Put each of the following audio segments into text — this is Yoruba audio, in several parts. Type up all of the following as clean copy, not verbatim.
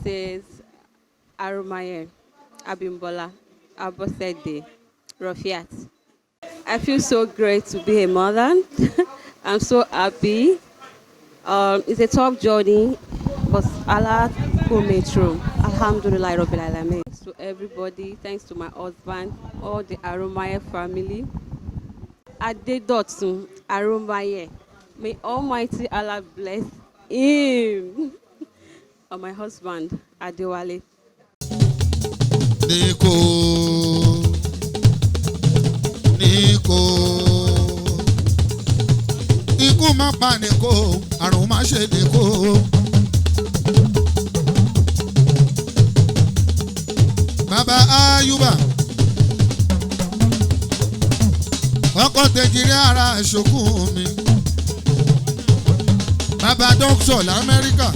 Mrs. Aromaye Abimbola Abosede Rafiat. I feel so great to be a mother. I'm so happy. It's a tough journey, but Allah put me through. Alhamdulillah Rabbil Alamin. Thanks to everybody. Thanks to my husband, all the Aromaye family. Adedotun Aromaye. May Almighty Allah bless him. And my husband, Adewale. Níkò níkò, ikú má pa níkò, àrùn má ṣe níkò. Bàbá Ayuba, ọkọ tẹjìrì ara ṣokùn mi, bàbá dókítà l'Amẹ́ríkà.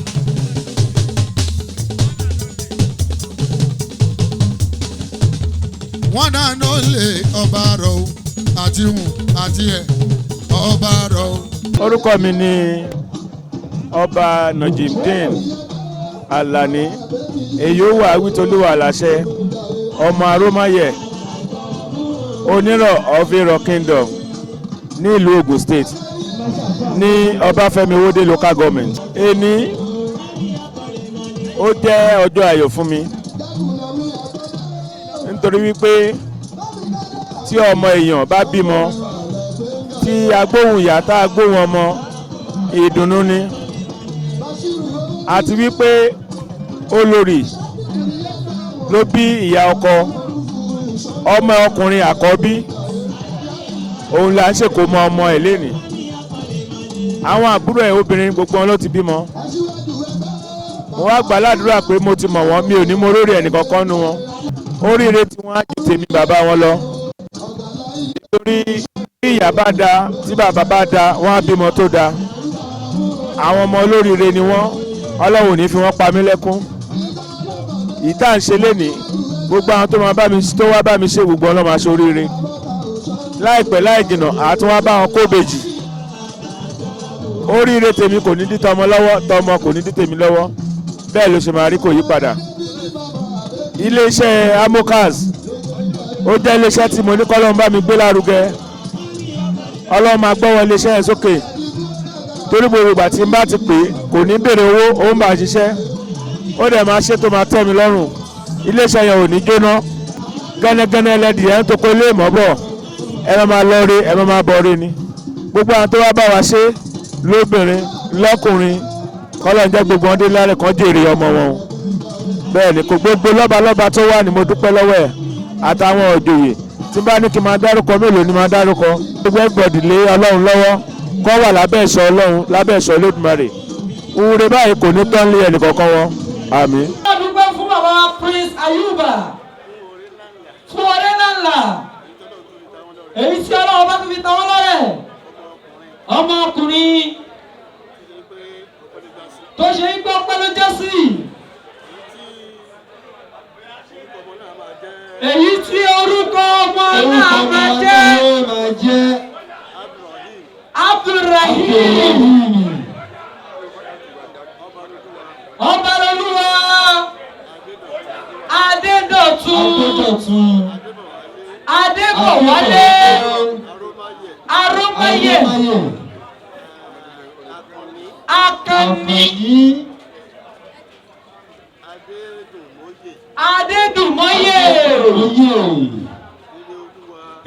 Wọ́n dáná lé ọba rọ̀ o, àti hùn àti ẹ̀ ọba rọ̀ o. Orúkọ mi ni Ọba Najimdeen Alani Èyíwà Awítolúwà Aláṣẹ, ọmọ Arómáyẹ, Onírọ̀ of Irọ̀ Kingdom ní ìlú Ogun State, ní Ọbáfẹ́mi Owódé Local Government. Èní ó jẹ́ ọjọ́ ayọ̀ fún mi nítorí wípé tí ọmọ èèyàn bá bímọ, tí agbóhùn ìyá tá agbóhùn ọmọ, ìdùnnú ni, àti wípé olórí ló bí ìyá ọkọ, ọmọ ọkùnrin àkọ́bí òun là ń ṣèkó mọ ọmọ ẹ̀ lénìí. Àwọn àbúrò ẹ̀ obìnrin gbogbo wọn ló ti bímọ. Mo wá gbà ládùúrà pé mo ti mọ̀ wọ́n, mi ò ní mo rórí ẹnìkankan nu wọn. Oríire tí wọ́n á ju tèmi bàbá wọn lọ, nítorí bí ìyá bá da, tí bàbá bá da, wọ́n á bímọ tó da. Àwọn ọmọ olóríire ni wọ́n. Ọlọ́run ò ní fi wọ́n pa mí lẹ́kún. Ìta ń ṣe lénìí, gbogbo àwọn tó máa bá mi, tó wá bá mi ṣe, gbogbo ọlọ́mọ aṣọ oríire. Láìpẹ́ láì jìnà, àtún wá bá wọn kó bèjì. Oríire tèmi kò ní dí tọmọ lọ́wọ́, tọmọ kò ní dí tèmi lọ́wọ́. Bẹ́ẹ̀ ló ṣe máa rí, kò yí padà. Iléeṣẹ́ Amocas, ó jẹ́ iléeṣẹ́ tí mo ní kọ́lọ́run bá mi gbé lárugẹ. Ọlọ́run máa gbọ́wọ́ iléeṣẹ́ yẹn sókè, torí gbogbo ìgbà tí n bá ti pè é, kò ní béèrè owó, ó ń bá a ṣiṣẹ́, ó dẹ̀ máa ṣe tó máa tẹ́ mi lọ́rùn. Iléeṣẹ́ yẹn ò ní jóná. Gẹ́nẹ́gẹ́nẹ́ ẹlẹ́dìí ẹ̀ ń tó kó ilé ìmọ̀ bọ̀, ẹ máa máa lọ rí, ẹ máa máa bọ̀ rí ni. Gbogbo àwọn tó wá bá wa ṣe, lóbìnrin lọ́kùnrin, kọ́lọ́ ń jẹ́ gbogbo wọn dé lálẹ́ kan jèrè ọmọ wọn o. Bẹ́ẹ̀ ni, kò gbogbo lọ́balọ́ba tó wà ní mo dúpẹ́ lọ́wọ́ ẹ̀, àtàwọn òjòyè tí bá ní kí n máa dárúkọ, mélòó ni máa dárúkọ? Gbogbo everybody lé Ọlọ́run lọ́wọ́, kọ́ wà lábẹ́ ẹ̀ṣọ́ Ọlọ́run, lábẹ́ ẹ̀ṣọ́ Olódùmarè. Oore báyìí kò ní tán lé ẹnìkọ̀ọ̀kan wọn. Àmín. A dúpẹ́ fún bàbá Prince Ayuba fún ọdẹ ńláńlá èyí tí Ọlọ́run bá tún fi ta wọ́n lọ́rẹ̀, ọmọkùnrin tó ṣe ń gbọ́ pẹ́ ló jẹ́ sí èyí tí orúkọ ọmọ náà máa jẹ́ Abdulrahim Ọbalolúwa Adédọ̀tun Adébọ̀wálé Arómáyé Akànní Adédùmọ́yè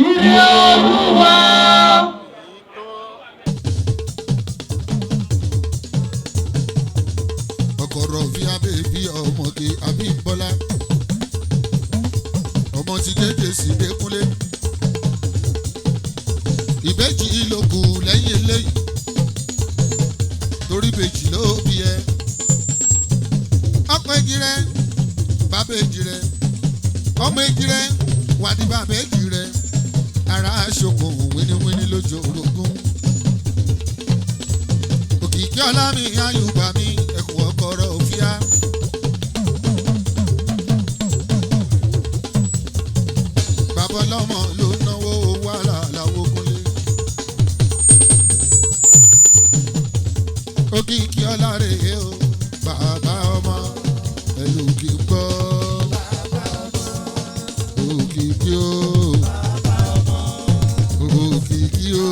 Ire Olúwa. Ọkọ̀rọ̀ fi abẹ́ bí ọmọge Abímbọ́lá, ọmọ ti dédé sí Dékúnlé, ìbejì ló kù lẹ́yìn eléyìí, torí bèjì ló bí ẹ. Ọkọ èjì rẹ, bàbá èjì rẹ, ọmọ èjì rẹ wàdí bàbá èjì rẹ, ara aṣoko wíníwíní lójú orogún. Òkìkí ọlá mi, ayùbá mi, ẹkùn ọkọ̀rọ̀ òfíà. Bàbá ọlọ́mọ ló náwó owó àlàáwó kúnlé. Òkìkí ọlá rèé o, bàbá ọmọ. Òkè gbọ́. Òkìkí o. Òkìkí o.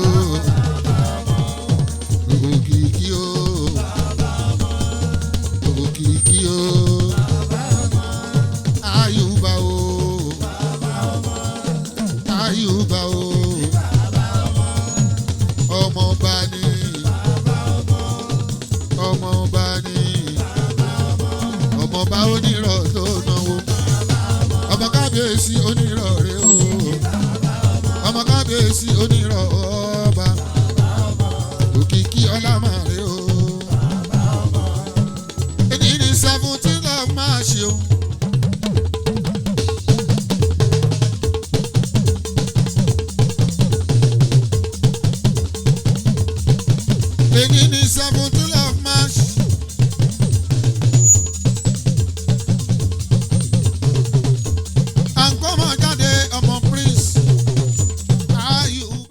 Òkìkí o. Òkìkí o. Ayúbà o. Ayúbà o. Ọmọọba ni. Ọmọọba ni. Ọmọọba onírọ̀ tó náwó. Ọmọ kábíyèsí onírọ̀ rẹ o. Ọmọ kábíyèsí onírọ̀ ọba. Òkìkí ọlá máa